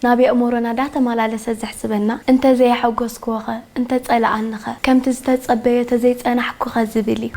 ናብ የእምሮና ዳተመላለሰ ዘሕስበና፣ "እንተ ዘየሐጎስክዎኸ? እንተ ጸላኣንኸ? ከምቲ ዝተጸበዮ ተዘይጸናሕኩኸ?" ዝብል እዩ።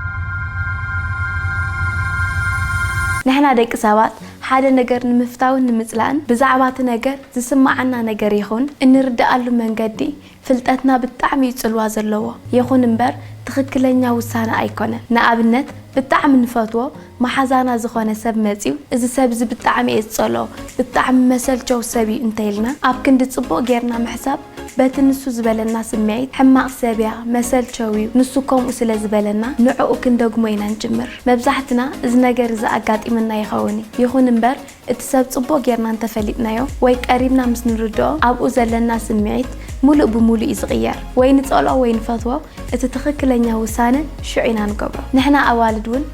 ንሕና ደቂ ሰባት ሓደ ነገር ንምፍታውን ንምጽላእን ብዛዕባ እቲ ነገር ዝስምዓና ነገር ይኹን እንርድኣሉ መንገዲ ፍልጠትና ብጣዕሚ እዩ ጽልዋ ዘለዎ። ይኹን እምበር ትኽክለኛ ውሳነ ኣይኮነን። ንኣብነት ብጣዕሚ ንፈትዎ መሓዛና ዝኾነ ሰብ መጺኡ፣ "እዚ ሰብ እዚ ብጣዕሚ እየ ዝጸልኦ፣ ብጣዕሚ መሰልቸው ሰብ እዩ" እንተኢልና፣ ኣብ ክንዲ ጽቡቕ ጌርና ምሕሳብ፣ በቲ ንሱ ዝበለና ስምዒት፣ "ሕማቕ ሰብ እያ፣ መሰልቸው እዩ፣ ንሱ ከምኡ ስለ ዝበለና ንዕኡ ክንደግሞ ኢና" ንጅምር። መብዛሕትና እዚ ነገር እዚ ኣጋጢምና ይኸውን እዩ። ይኹን እምበር እቲ ሰብ ጽቡቕ ጌርና እንተፈሊጥናዮ ወይ ቀሪብና ምስ ንርድኦ፣ ኣብኡ ዘለና ስምዒት ምሉእ ብምሉእ እዩ ዝቕየር። ወይ ንጸልኦ ወይ ንፈትዎ፣ እቲ ትኽክለኛ ውሳነ ሽዑ ኢና ንገብሮ። ንሕና ኣዋልድ እውን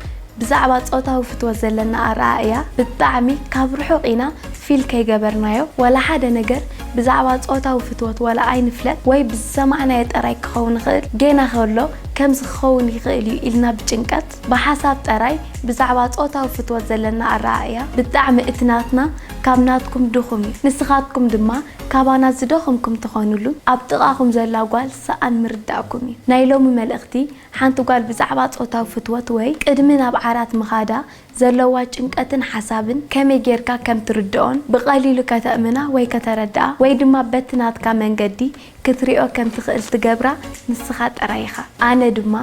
ብዛዕባ ጾታዊ ፍትወት ዘለና ኣረኣእያ ብጣዕሚ ካብ ርሑቕ ኢና ፊል ከይገበርናዮ፣ ዋላ ሓደ ነገር ብዛዕባ ጾታዊ ፍትወት ዋላ ኣይንፍለጥ ወይ ብዝሰማዕናዮ ጥራይ ክኸውን ይኽእል፣ ጌና ከሎ ከምዚ ክኸውን ይኽእል እዩ ኢልና ብጭንቀት፣ ብሓሳብ ጥራይ ብዛዕባ ጾታዊ ፍትወት ዘለና ኣረኣእያ ብጣዕሚ እቲ ናትና ካብ ናትኩም ድኹም እዩ። ንስኻትኩም ድማ ካባና ዝደኸምኩም ትኾኑሉ፣ ኣብ ጥቓኹም ዘላ ጓል ሰኣን ምርዳእኩም እዩ። ናይ ሎሚ መልእኽቲ፣ ሓንቲ ጓል ብዛዕባ ጾታዊ ፍትወት ወይ ቅድሚ ናብ ዓራት ምኻዳ ዘለዋ ጭንቀትን ሓሳብን ከመይ ጌርካ ከም ትርድኦን ብቐሊሉ ከተእምና ወይ ከተረድኣ ወይ ድማ በቲ ናትካ መንገዲ ክትሪኦ ከም ትኽእል ትገብራ ንስኻ ጥራይ ኢኻ። ኣነ ድማ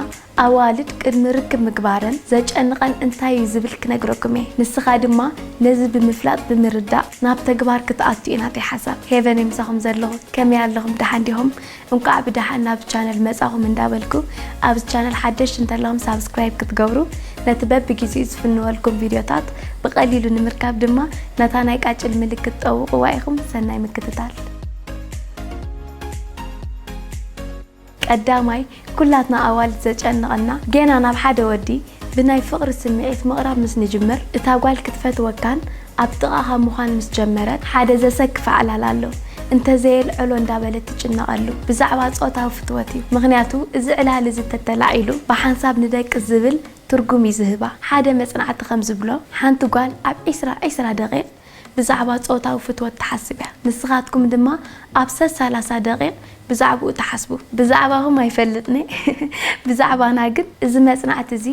ኣዋልድ ቅድሚ ርክብ ምግባረን ዘጨንቐን እንታይ እዩ ዝብል ክነግረኩም እየ። ንስኻ ድማ ነዚ ብምፍላጥ ብምርዳእ ናብ ተግባር ክትኣቱ እዩ ናተይ ሓሳብ። ሄቨን እየ ምሳኹም ዘለኹ። ከመይ ኣለኹም? ደሓን ዲኹም? እንቋዕ ብደሓን ናብ ቻነል መጻኹም እንዳበልኩ፣ ኣብዚ ቻነል ሓደሽቲ እንተለኹም ሳብስክራይብ ክትገብሩ፣ ነቲ በብጊዜኡ ዝፍንወልኩም ቪድዮታት ብቐሊሉ ንምርካብ ድማ ነታ ናይ ቃጭል ምልክት ጠውቕዋ ኢኹም። ሰናይ ምክትታል። ቀዳማይ፣ ኩላትና ኣዋልድ ዘጨንቐና፣ ጌና ናብ ሓደ ወዲ ብናይ ፍቕሪ ስምዒት ምቕራብ ምስ ንጅምር፣ እታ ጓል ክትፈትወካን ኣብ ጥቓኻ ምዃን ምስ ጀመረት፣ ሓደ ዘሰክፍ ዕላል ኣሎ። እንተዘየልዕሎ እንዳበለት ትጭነቐሉ። ብዛዕባ ጾታዊ ፍትወት እዩ። ምኽንያቱ፣ እዚ ዕላል እዚ ተተላዒሉ፣ ብሓንሳብ ንደቂ ዝብል ትርጉም እዩ ዝህባ። ሓደ መጽናዕቲ ከም ዝብሎ፣ ሓንቲ ጓል ኣብ ዒስራ፣ ዒስራ ደቂቕ ብዛዕባ ጾታዊ ፍትወት ትሓስብ እያ። ንስኻትኩም ድማ ኣብ ሰሰላሳ ደቂቕ ብዛዕባኡ ትሓስቡ። ብዛዕባኹም ኣይፈልጥን፣ ብዛዕባና ግን እዚ መጽናዕቲ እዚ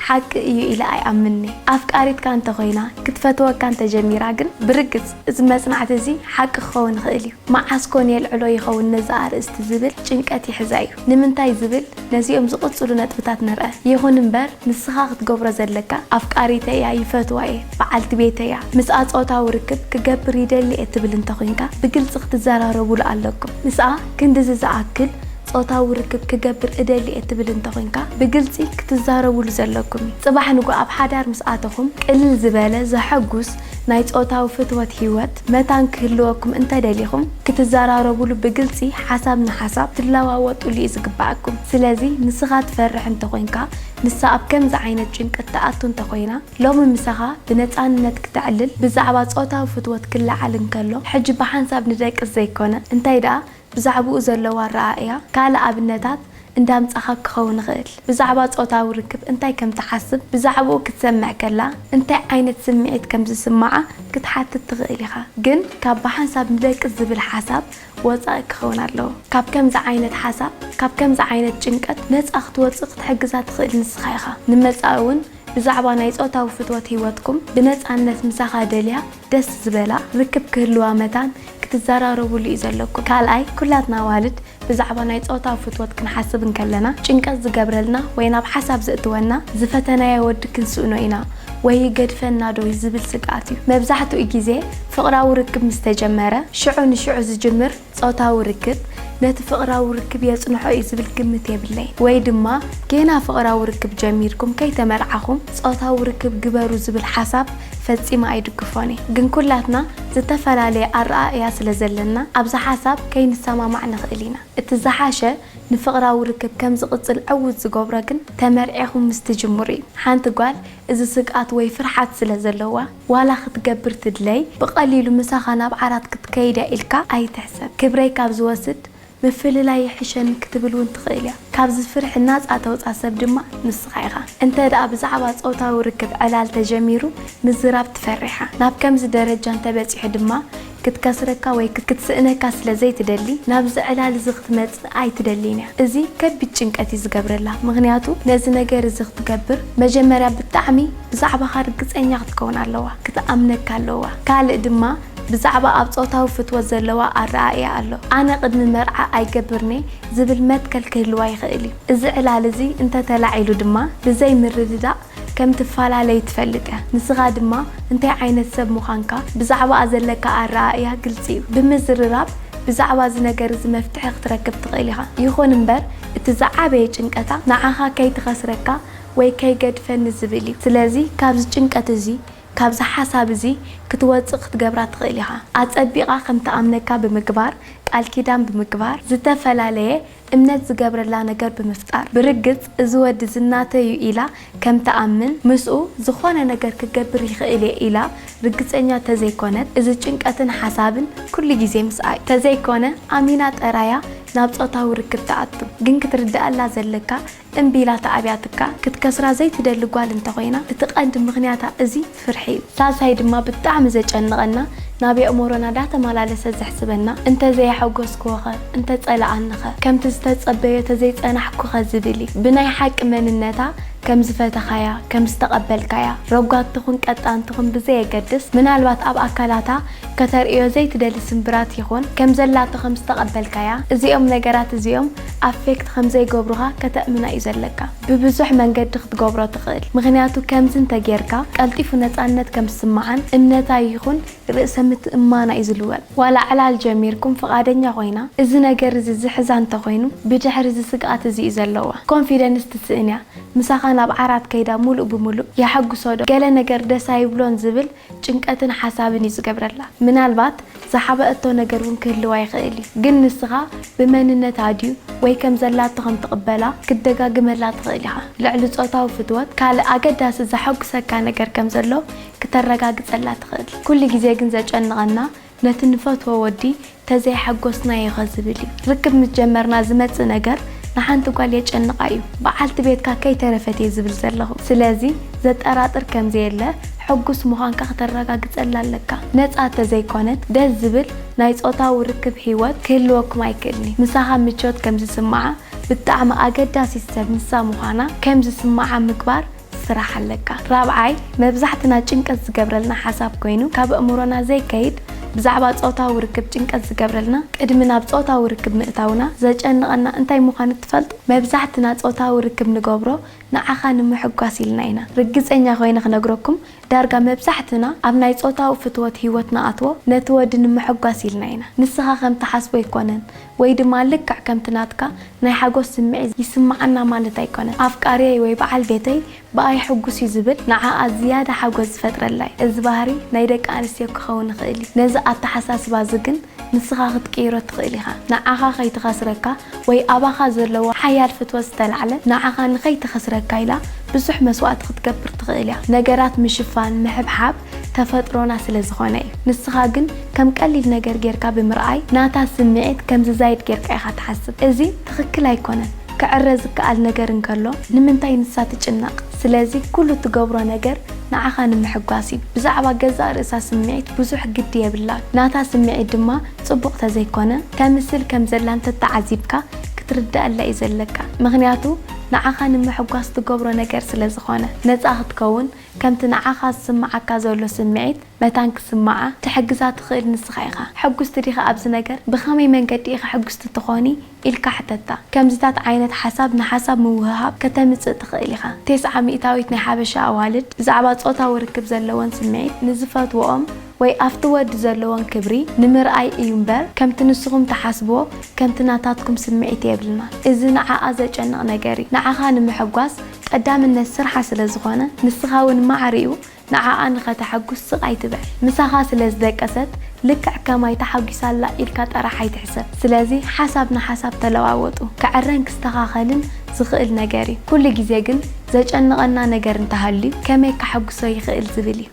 ሓቂ እዩ ኢለ ኣይኣምንን። ኣፍቃሪትካ እንተኾይና፣ ክትፈትወካ እንተጀሚራ ግን፣ ብርግጽ እዚ መጽናዕቲ እዚ ሓቂ ክኸውን ይኽእል እዩ። መዓስ ኮን የልዕሎ ይኸውን ነዚ ኣርእስቲ ዝብል ጭንቀት ይሕዛ እዩ። ንምንታይ ዝብል ነዚኦም ዝቕጽሉ ነጥብታት ንርአ። ይኹን እምበር፣ ንስኻ ክትገብሮ ዘለካ፣ ኣፍቃሪተይ እያ፣ ይፈትዋ እየ፣ በዓልቲ ቤተይ እያ፣ ምስኣ ጾታዊ ርክብ ክገብር ይደሊ እየ ትብል እንተኾይንካ፣ ብግልጺ ክትዘራረቡሉ ኣለኩም። ምስኣ ክንድዚ ዝኣክል ጾታዊ ርክብ ክገብር እደሊ እየ ትብል እንተኾይንካ፣ ብግልጺ ክትዛረቡሉ ዘለኩም እዩ። ጽባሕ ንግሆ ኣብ ሓዳር ምስ ኣተኹም፣ ቅልል ዝበለ፣ ዘሐጉስ ናይ ጾታዊ ፍትወት ህይወት መታን ክህልወኩም እንተደሊኹም፣ ክትዘራረቡሉ ብግልጺ ሓሳብ ንሓሳብ ትለዋወጡሉ እዩ ዝግባኣኩም። ስለዚ ንስኻ ትፈርሕ እንተኾይንካ፣ ንሳ ኣብ ከምዚ ዓይነት ጭንቀት ትኣቱ እንተኾይና፣ ሎሚ ምሳኻ ብነጻነት ክተዕልል፣ ብዛዕባ ጾታዊ ፍትወት ክለዓል እንከሎ፣ ሕጂ ብሓንሳብ ንደቅስ ዘይኮነ፣ እንታይ ደኣ ብዛዕባኡ ዘለዋ ኣረኣእያ ካልእ ኣብነታት እንዳምጻኻ ክኸውን ይኽእል። ብዛዕባ ጾታዊ ርክብ እንታይ ከም ትሓስብ ብዛዕባኡ ክትሰምዕ ከላ፣ እንታይ ዓይነት ስምዒት ከም ዝስምዓ ክትሓትት ትኽእል ኢኻ። ግን ካብ ብሓንሳብ ንደቅስ ዝብል ሓሳብ ወጻኢ ክኸውን ኣለዎ። ካብ ከምዚ ዓይነት ሓሳብ፣ ካብ ከምዚ ዓይነት ጭንቀት ነጻ ክትወጽእ ክትሕግዛ ትኽእል ንስኻ ኢኻ። ንመጻኢ እውን ብዛዕባ ናይ ጾታዊ ፍትወት ህይወትኩም ብነጻነት ምሳኻ ደልያ ደስ ዝበላ ርክብ ክህልዋ መታን ክትዘራረቡሉ እዩ ዘለኩም። ካልኣይ፣ ኩላትና ኣዋልድ ብዛዕባ ናይ ጾታዊ ፍትወት ክንሓስብ እንከለና ጭንቀት ዝገብረልና ወይ ናብ ሓሳብ ዘእትወና ዝፈተናዮ ወዲ ክንስእኖ ኢና ወይ ይገድፈና ዶ ዝብል ስግኣት እዩ። መብዛሕትኡ ግዜ ፍቕራዊ ርክብ ምስ ተጀመረ ሽዑ ንሽዑ ዝጅምር ጾታዊ ርክብ ነቲ ፍቕራዊ ርክብ የጽንሖ እዩ ዝብል ግምት የብለይን። ወይ ድማ ጌና ፍቕራዊ ርክብ ጀሚርኩም ከይተመርዓኹም ጾታዊ ርክብ ግበሩ ዝብል ሓሳብ ፈጺመ ኣይድግፎን እየ። ግን ኩላትና ዝተፈላለየ ኣረኣእያ ስለ ዘለና ኣብዚ ሓሳብ ከይንሰማማዕ ንኽእል ኢና። እቲ ዝሓሸ ንፍቕራዊ ርክብ ከም ዝቕጽል ዕዉት ዝገብሮ ግን ተመርዒኹም ምስ ትጅምሩ እዩ። ሓንቲ ጓል እዚ ስግኣት ወይ ፍርሓት ስለ ዘለዋ፣ ዋላ ክትገብር ትድለይ፣ ብቐሊሉ ምሳኻ ናብ ዓራት ክትከይድ እያ ኢልካ ኣይትሕሰብ። ክብረይ ካብ ዝወስድ፣ ምፍልላይ ይሕሸኒ ክትብል እውን ትኽእል እያ። ካብዚ ፍርሒ ናጻ ተውጻ ሰብ ድማ ንስኻ ኢኻ። እንተ ደኣ ብዛዕባ ጾታዊ ርክብ ዕላል ተጀሚሩ፣ ምዝራብ ትፈርሕ ኢኻ። ናብ ከምዚ ደረጃ እንተበጺሑ ድማ፣ ክትከስረካ ወይ ክትስእነካ ስለ ዘይትደሊ ናብዚ ዕላል እዚ ክትመጽእ ኣይትደልን እያ። እዚ ከቢድ ጭንቀት እዩ ዝገብረላ። ምኽንያቱ ነዚ ነገር እዚ ክትገብር መጀመርያ ብጣዕሚ ብዛዕባኻ ርግጸኛ ክትከውን ኣለዋ። ክትኣምነካ ኣለዋ። ካልእ ድማ ብዛዕባ ኣብ ጾታዊ ፍትወት ዘለዋ ኣረኣእያ ኣሎ። ኣነ ቅድሚ መርዓ ኣይገብርን'የ ዝብል መትከል ክህልዋ ይኽእል እዩ። እዚ ዕላል እዚ እንተተላዒሉ ድማ ብዘይ ምርድዳእ ከም ትፈላለዩ ትፈልጥ እያ። ንስኻ ድማ እንታይ ዓይነት ሰብ ምዃንካ ብዛዕባኣ ዘለካ ኣረኣእያ ግልጺ እዩ። ብምዝርራብ ብዛዕባ እዚ ነገር እዚ መፍትሒ ክትረክብ ትኽእል ኢኻ። ይኹን እምበር እቲ ዝዓበየ ጭንቀታ ንዓኻ ከይትኸስረካ ወይ ከይገድፈኒ ዝብል እዩ። ስለዚ ካብዚ ጭንቀት እዚ ካብዚ ሓሳብ እዚ ክትወጽእ ክትገብራ ትኽእል ኢኻ። ኣጸቢቓ ከም ትኣምነካ ብምግባር፣ ቃል ኪዳን ብምግባር፣ ዝተፈላለየ እምነት ዝገብረላ ነገር ብምፍጣር። ብርግጽ እዚ ወዲ እዚ ናተይ እዩ ኢላ ከም ትኣምን፣ ምስኡ ዝኾነ ነገር ክገብር ይኽእል እየ ኢላ ርግጸኛ ተዘይኮነት፣ እዚ ጭንቀትን ሓሳብን ኩሉ ግዜ ምስኣ እዩ። ተዘይኮነ ኣሚና ጠራያ ናብ ጾታዊ ርክብ ትኣቱ። ግን ክትርድኣላ ዘለካ እምቢ ኢላ ተኣብያትካ ክትከስራ ዘይትደሊ ጓል እንተኾይና፣ እቲ ቀንዲ ምኽንያታ እዚ ፍርሒ እዩ። ሳልሳይ ድማ ብጣዕሚ ዘጨንቐና፣ ናብ የእምሮና ዳተመላለሰ ዘሕስበና፣ እንተ ዘየሐጎስክዎኸ፣ እንተ ጸለኣንኸ፣ ከምቲ ዝተጸበዮ ተዘይጸናሕኩኸ ዝብል እዩ። ብናይ ሓቂ መንነታ ከም ዝፈተኻያ፣ ከም ዝተቐበልካያ፣ ረጓድ ትኹን ቀጣን ትኹን ብዘየገድስ፣ ምናልባት ኣብ ኣካላታ ከተርእዮ ዘይትደሊ ስምብራት ይኹን ከም ዘላቶ ከም ዝተቐበልካያ፣ እዚኦም ነገራት እዚኦም ኣፌክት ከም ዘይገብሩኻ ከተእምና እዩ ዘለካ። ብብዙሕ መንገዲ ክትገብሮ ትኽእል፣ ምኽንያቱ ከምዚ እንተጌርካ ቀልጢፉ ነጻነት ከም ዝስምዓን እምነታ ይኹን ርእሰ ምትእምማና እዩ ዝልወጥ። ዋላ ዕላል ጀሚርኩም ፍቓደኛ ኮይና እዚ ነገር እዚ ዝሕዛ እንተኾይኑ ብድሕሪ እዚ ስግኣት እዚ እዩ ዘለዋ። ኮንፊደንስ ትስእን እያ። ምሳኻ ናብ ዓራት ከይዳ ሙሉእ ብሙሉእ የሐጉሶ ዶ ገለ ነገር ደስ ኣይብሎን ዝብል ጭንቀትን ሓሳብን እዩ ዝገብረላ። ምናልባት ዝሓበአቶ ነገር እውን ክህልዋ ይኽእል እዩ። ግን ንስኻ ብመንነታ ድዩ ወይ ከም ዘላቶ ከም ትቕበላ ክትደጋግመላ ትኽእል ኢኻ። ልዕሊ ጾታዊ ፍትወት ካልእ ኣገዳሲ ዘሐጉሰካ ነገር ከም ዘሎ ክተረጋግጸላ ትኽእል። ኩሉ ግዜ ግን ዘጨንቐና ነቲ ንፈትዎ ወዲ ተዘይሓጎስናዮኸ ዝብል እዩ። ርክብ ምስ ጀመርና ዝመጽእ ነገር ንሓንቲ ጓል የጨንቓ እዩ። በዓልቲ ቤትካ ከይተረፈት እየ ዝብል ዘለኹ። ስለዚ ዘጠራጥር ከም ዘየለ ሕጉስ ምዃንካ ክተረጋግጸላ ኣለካ። ነጻ ተዘይኮነት ደስ ዝብል ናይ ጾታዊ ርክብ ህይወት ክህልወኩም ኣይክእልን እዩ። ምሳኻ ምቾት ከም ዝስምዓ ብጣዕሚ ኣገዳሲት ሰብ ንሳ ምዃና ከም ዝስምዓ ምግባር ስራሕ ኣለካ። ራብዓይ፣ መብዛሕትና ጭንቀት ዝገብረልና ሓሳብ ኮይኑ ካብ ኣእምሮና ዘይከይድ ብዛዕባ ጾታዊ ርክብ ጭንቀት ዝገብረልና ቅድሚ ናብ ጾታዊ ርክብ ምእታውና ዘጨንቐና እንታይ ምዃኑ ትፈልጡ? መብዛሕትና ጾታዊ ርክብ ንገብሮ ንዓኻ ንምሕጓስ ኢልና ኢና። ርግጸኛ ኮይነ ክነግረኩም ዳርጋ መብዛሕትና ኣብ ናይ ጾታዊ ፍትወት ህይወት ንኣትዎ ነቲ ወዲ ንምሕጓስ ኢልና ኢና። ንስኻ ከም ትሓስቦ ኣይኮነን ወይ ድማ ልክዕ ከምቲ ናትካ ናይ ሓጎስ ስምዒት ይስምዓና ማለት ኣይኮነን። ኣፍቃሪየይ ወይ በዓል ቤተይ ብኣይ ሕጉስ እዩ ዝብል ንዓኣ ዝያዳ ሓጎስ ዝፈጥረላ እዩ። እዚ ባህሪ ናይ ደቂ ኣንስትዮ ክኸውን ይኽእል እዩ። ነዚ ኣተሓሳስባ እዚ ግን ንስኻ ክትቅይሮ ትኽእል ኢኻ። ንዓኻ ከይትኸስረካ ወይ ኣባኻ ዘለዎ ሓያል ፍትወት ዝተላዕለ ንዓኻ ንኸይትኸስረካ ኢላ ብዙሕ መስዋእቲ ክትገብር ትኽእል እያ። ነገራት ምሽፋን፣ ምሕብሓብ ተፈጥሮና ስለ ዝኾነ እዩ። ንስኻ ግን ከም ቀሊል ነገር ጌርካ ብምርኣይ ናታ ስምዒት ከም ዝዛይድ ጌርካ ኢኻ ትሓስብ። እዚ ትኽክል ኣይኮነን። ክዕረ ዝከኣል ነገር እንከሎ ንምንታይ ንሳ ትጭነቕ? ስለዚ ኩሉ ትገብሮ ነገር ንዓኻ ንምሕጓስ እዩ። ብዛዕባ ገዛእ ርእሳ ስምዒት ብዙሕ ግዲ የብላን። ናታ ስምዒት ድማ ጽቡቕ ተዘይኮነ ተምስል ከም ዘላ እንተተዓዚብካ ክትርድኣላ እዩ ዘለካ። ምኽንያቱ ንዓኻ ንምሕጓስ ትገብሮ ነገር ስለ ዝኾነ። ነጻ ክትከውን ከምቲ ንዓኻ ዝስምዓካ ዘሎ ስምዒት መታን ክስምዓ ትሕግዛ ትኽእል ንስኻ ኢኻ። ሕጉስቲ ዲኻ ኣብዚ ነገር? ብኸመይ መንገዲ ኢኻ ሕጉስቲ ትኾኒ? ኢልካ ሕተታ። ከምዚታት ዓይነት ሓሳብ ንሓሳብ ምውህሃብ ከተምጽእ ትኽእል ኢኻ። ተስዓ ሚእታዊት ናይ ሓበሻ ኣዋልድ ብዛዕባ ጾታዊ ርክብ ዘለወን ስምዒት ንዝፈትወኦም ወይ ኣብቲ ወዲ ዘለወን ክብሪ ንምርኣይ እዩ እምበር ከምቲ ንስኹም ትሓስብዎ ከምቲ ናታትኩም ስምዒት የብልና። እዚ ንዓኣ ዘጨንቕ ነገር እዩ። ንዓኻ ንምሕጓስ ቀዳምነት ስርሓ ስለ ዝኾነ ንስኻ እውን ማዕሪኡ ንዓኣ ንኸተሐጉስ ስቕ ኣይትበል። ምሳኻ ስለ ዝደቀሰት ልክዕ ከማይ ተሓጒሳ ኣላ ኢልካ ጥራሕ ኣይትሕሰብ። ስለዚ ሓሳብ ንሓሳብ ተለዋወጡ። ክዕረን ክስተኻኸልን ዝኽእል ነገር እዩ። ኩሉ ግዜ ግን ዘጨንቐና ነገር እንተሃልዩ ከመይ ከሐጉሶ ይኽእል ዝብል እዩ።